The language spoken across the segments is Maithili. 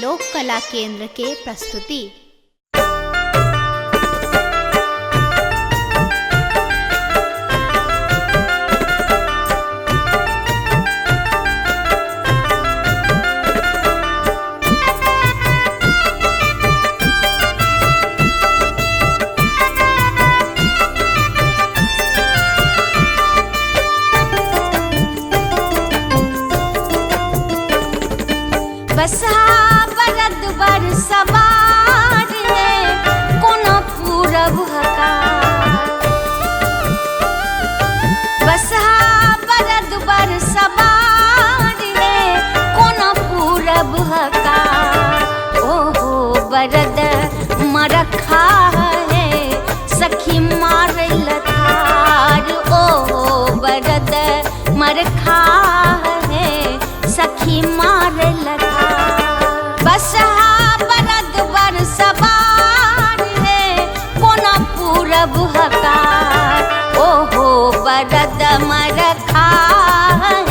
लोक कला केंद्र के प्रस्तुति। बसहा बरद बर सवार है कोनो पूरब हकार। बसहा बरद बर सवार है कोनो पूरब हकार। ओहो बरद मरखा है सखी मार लथार। ओहो बरद मरखा है सखी मार लथार। बसहा बरद बर सवार है कोनो पूरब हकार। ओहो बरद मरखा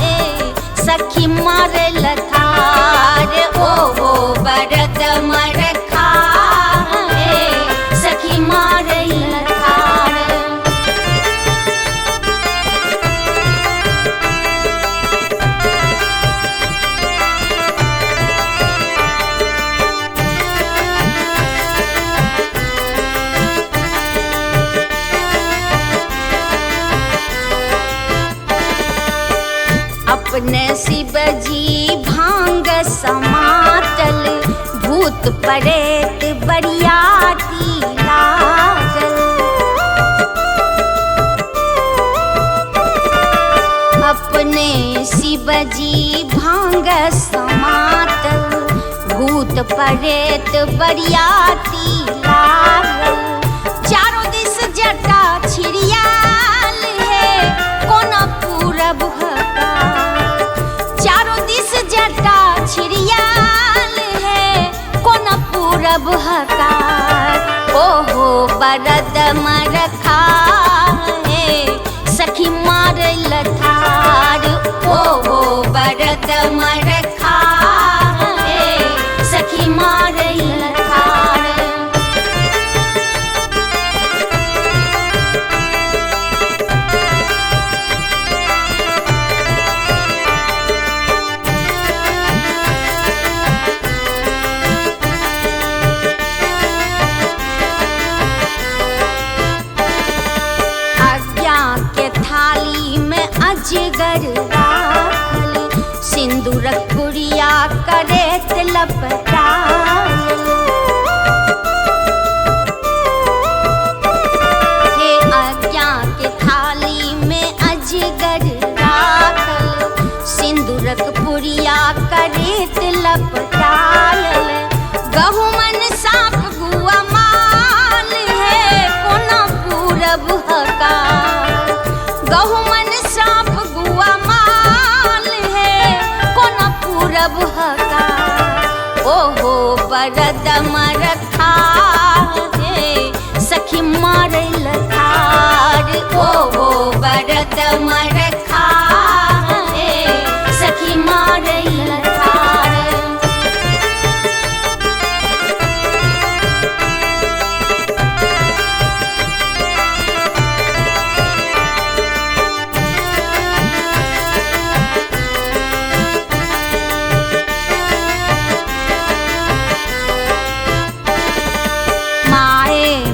है सखी मार लथार। ओहो बरद मरखा है सखी मार लथार। अपने शिवजी भांग समातल भूत प्रेत बरियाती लागल। अपने शिवजी भांग समातल भूत प्रेत बरियाती लागल। चारों दिस जटा छिड़ियाल है कोनो पूरब हकार। चारों दिस जटा छिड़ियाल है कोनो पूरब हकार। ओहो बरद मरखा है सखी मार लथार। ओहो बरद मरखा है सखी मार लथार। आज्ञा के थाली में अजगर राखल सिंदूरक गुड़िया करेत लपटायल। हे आज्ञा के थाली में अजगर राखल सिंदूरक पुड़िया करेत लपटायल। गहुमन साप गुआ माल है कोनो पूरब हकार। गहुमन साप गुआ माल है कोनो पूरब हकार। ओहो बरद मरखा है सखी मार लथार। ओहो बरद मरखा है सखी मार लथार।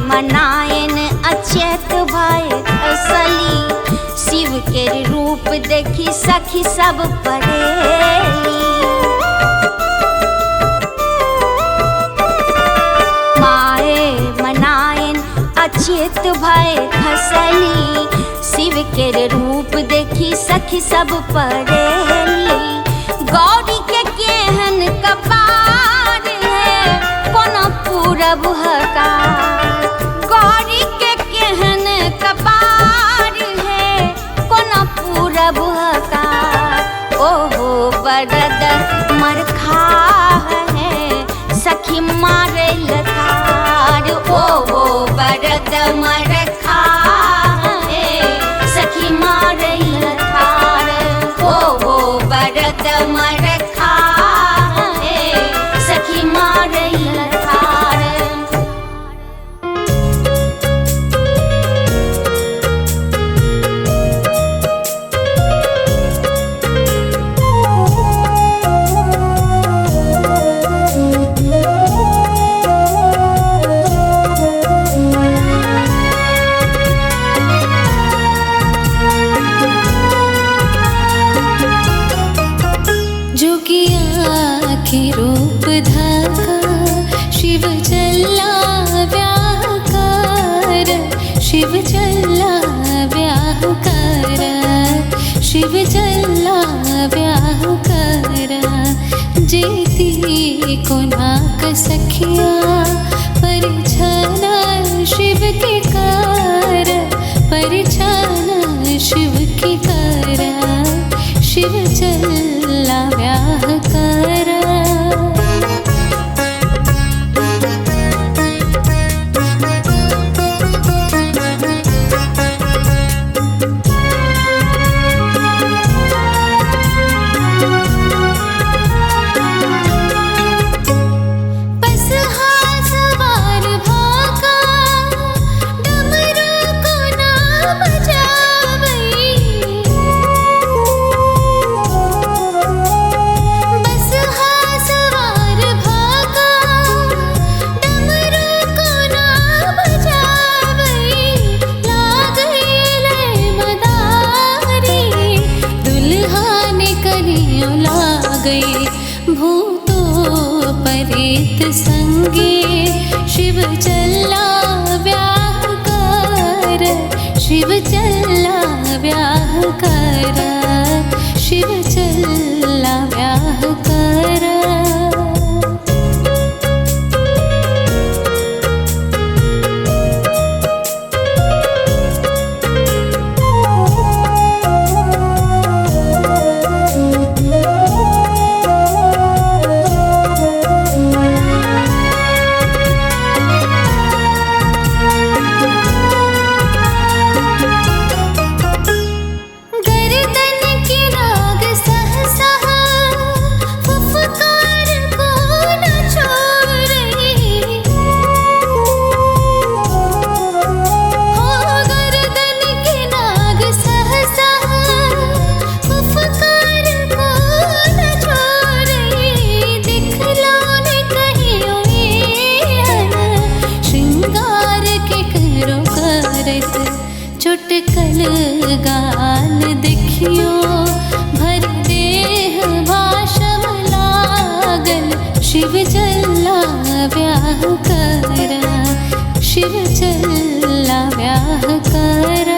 मनायन अचेत भय असली शिव के रूप देखी सखी सब परेली। माए मनायन अचेत भय खसली शिव के रूप देखी सखी सब परेली। गौरी के केहन कपार है कोनो पूरब हकार। गौरी के केहन कपार है कोनो पूरब हकार। ओहो बरद मरखा है सखी मार लथार। ओहो बरद मरखा है सखी मार लथार। ओहो बरद मरखा है सखी। जोगिया के रूप धाका शिव चला ब्याह कर, शिव चला ब्याह कर, शिव चला ब्याह कर। जेती कोनाक सखिया परिछाना शिव के कर, परिछाना शिव के कर, शिव चला ब्याह कर। भूतो परेत संगे शिव चला ब्याह कर, शिव चला ब्याह कर, शिव चला ब्याह कर। चुटकल गाल देखियो भर देह भाषम लागल, शिव चला ब्याह कर, शिव चला ब्याह कर।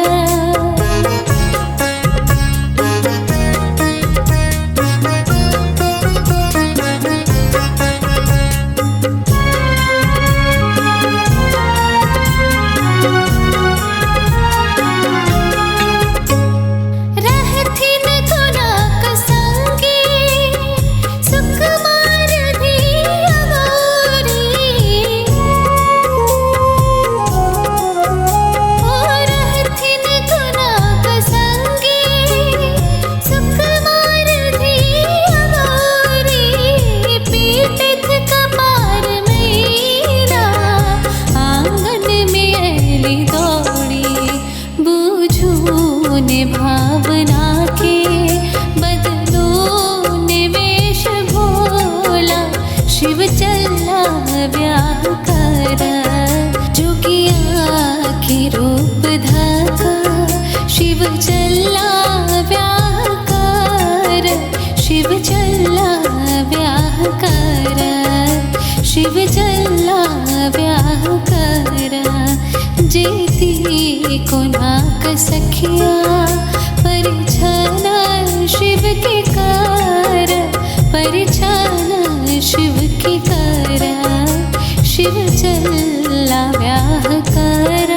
भावना के बदलो निवेश भोला, शिव चला ब्याह कर। जोगिया के रूप धाका शिव चला ब्याह कर, शिव चला ब्याह कर, शिव चला ब्याह कर। जेती कोनाक सखिया परिछाना शिव के कर, परिछाना शिव के कर, शिव चला ब्याह कर।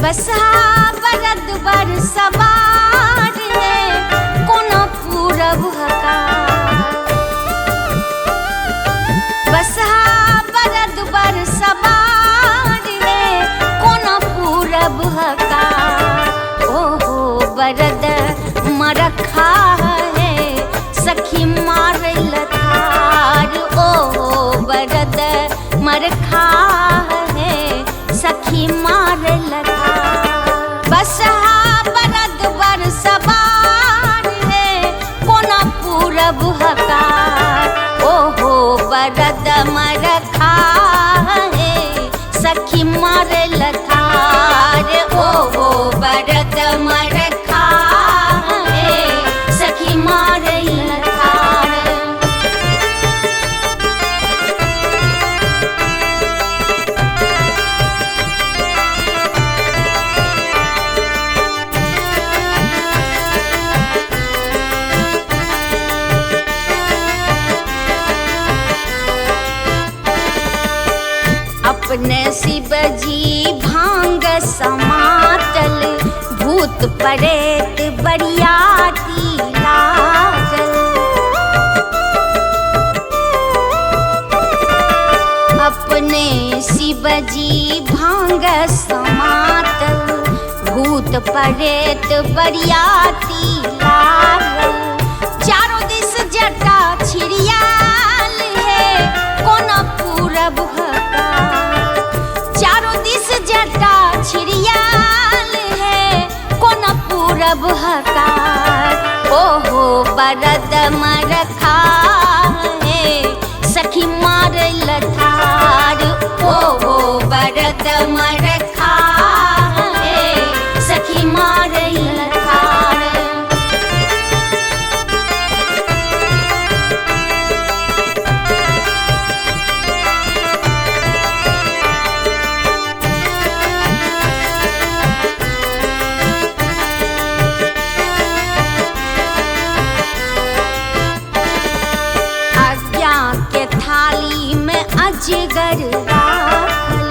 बसहा बरद बर सवार है कोनो पूरब हका, बसहा बरद बर सवार है कोनो पूरब हका। ओहो बरद मरखा है सखी मार लथार, ओ मरखा है सखी मार लगा। बसहा बरद बर सवार है कोना पूरब हकार ओहो बरद मरखा है सखी मार लथार ओहो बरद मरखा है सखी मार लथार। अपने शिवजी भांग समातल भूत प्रेत बरियाती लागल। अपने शिवजी भांग समातल भूत प्रेत बरियाती लागल। चारों दिस जटा छिड़ियाल है कोना पूरब हकार। चारों दिस जटा छिड़ियाल है कोना पूरब हकार ओहो बरद मरखा है सखी मार लथार ओहो बरद मरखा है सखी मार लथार। आज्ञा के थाली में अजगर राखल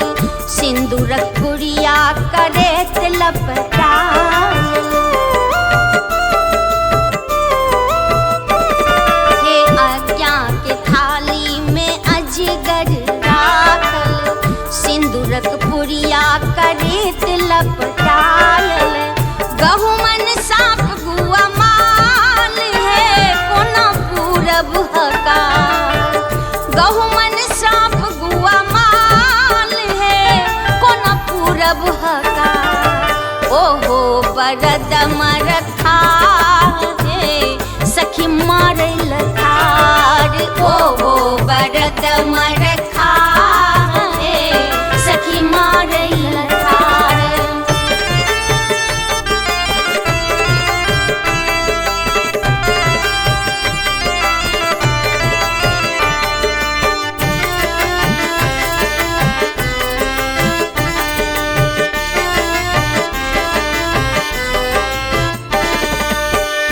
सिंदूरक गुड़िया करेत लपटायल। हे आज्ञा के थाली में अजगर राखल सिंदूरक पुड़िया करेत लपटायल। गहुमन साप गुआ माल है कोना पूरब हकार। गहुमन साप गुआ माल है कोना पूरब हकार ओहो बरद मरखा है सखी मार लथार ओहो बरद मरखा है सखी मार लथार।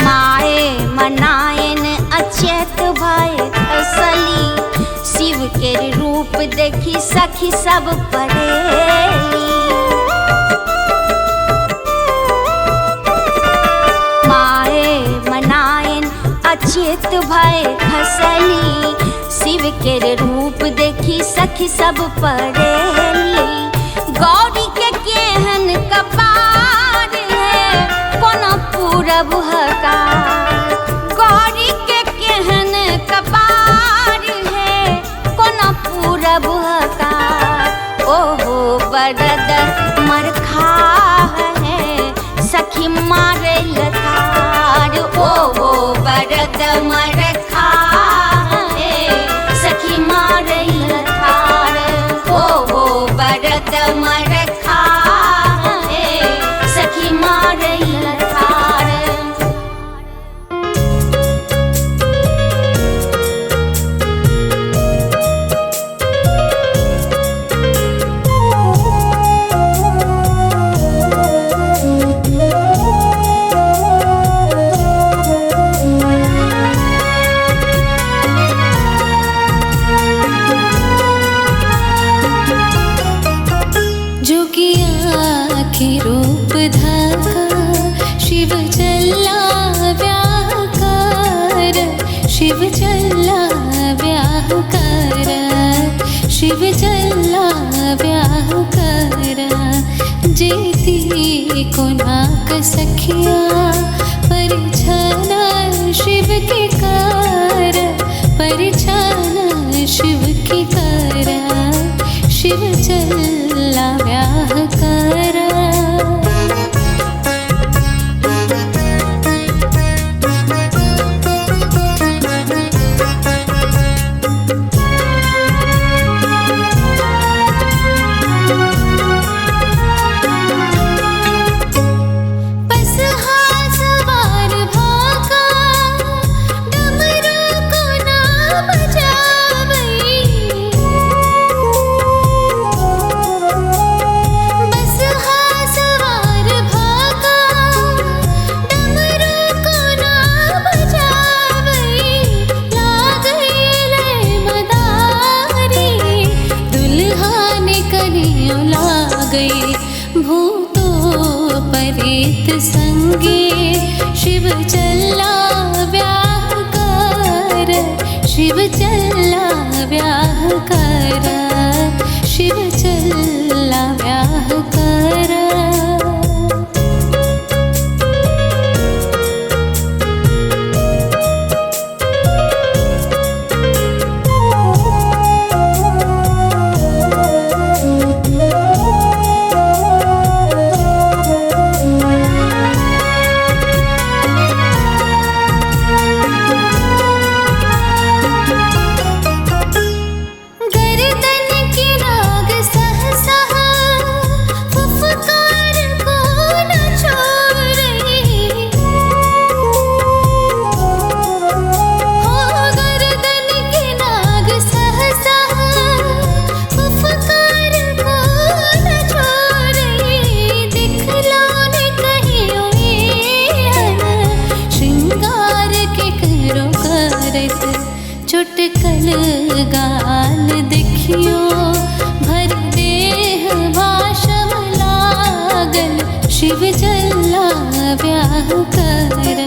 माए मनायन अचेत भय असली शिव के रूप देखी सखी सब परेली। माए मनायन अचेत भय खसली शिव के रूप देखी सखी सब परेली। गौरी के केहन कपार है कोना पूरब हकार। गौरी के केहन कपार है कोना पूरब हकार ओहो बरद मरखा है सखी मार लथार ओहो बरद मरखा है सखी मार लथार ओहो बरद मरखा है सखी मार लथार। जोगिया के रूप धाका शिव चला व्याह कर शिव चला व्याह कर शिव चला व्याह कर जेती कोनाक सखिया परिछाना शिव के कर परिछाना शिव के कर। शिव चला ब्याह कर। भूतो परेत संगे शिव चला ब्याह कर, शिव चला ब्याह कर, शिव चला ब्याह कर। चुटकल गाल देखियो भर देह भाषम लागल, शिव चला ब्याह कर,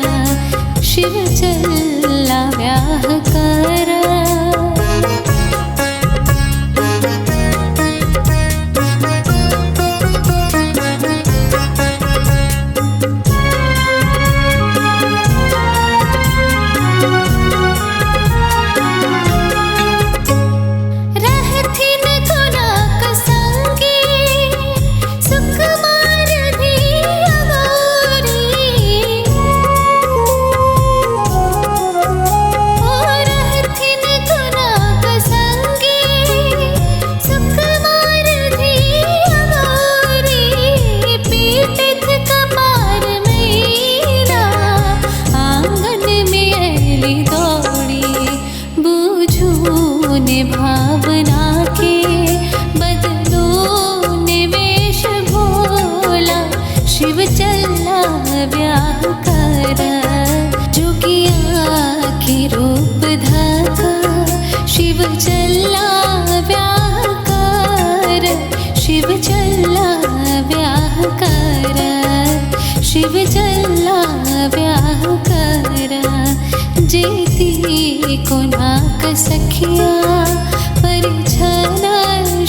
शिव चला ब्याह कर। भावना के बदलो निवेश भोला, शिव चला ब्याह कर। जोगिया के रूप धाका शिव चला ब्याह कर, शिव चला ब्याह कर, शिव चला ब्याह कर। जेती कोना सखिया परिछाना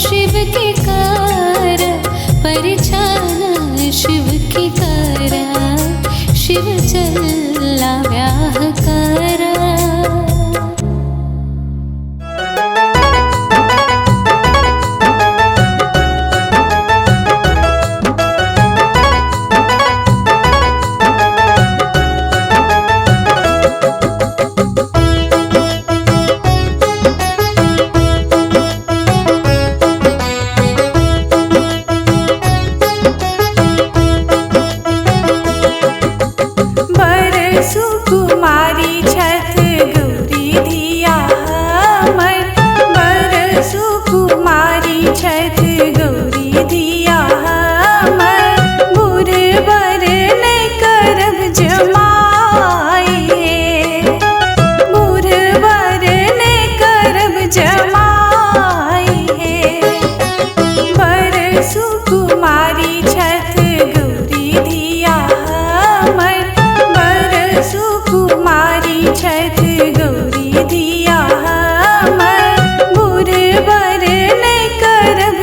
शिव के कर, परिछाना शिव के कर, शिव चला ब्याह कर। सुकुमारी छठ गौरी धिया हमर, बर सुकुमारी छठ गौरी धिया हमर, बुर बर नहि करब जमाई हे, बुर बर नहि करब जमाई हे। बर सुकुमारी छठ गौरी धिया हमर, सुकुमारी छठ गौरी धिया हमर, बुर बर नहि करब।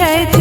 छथि।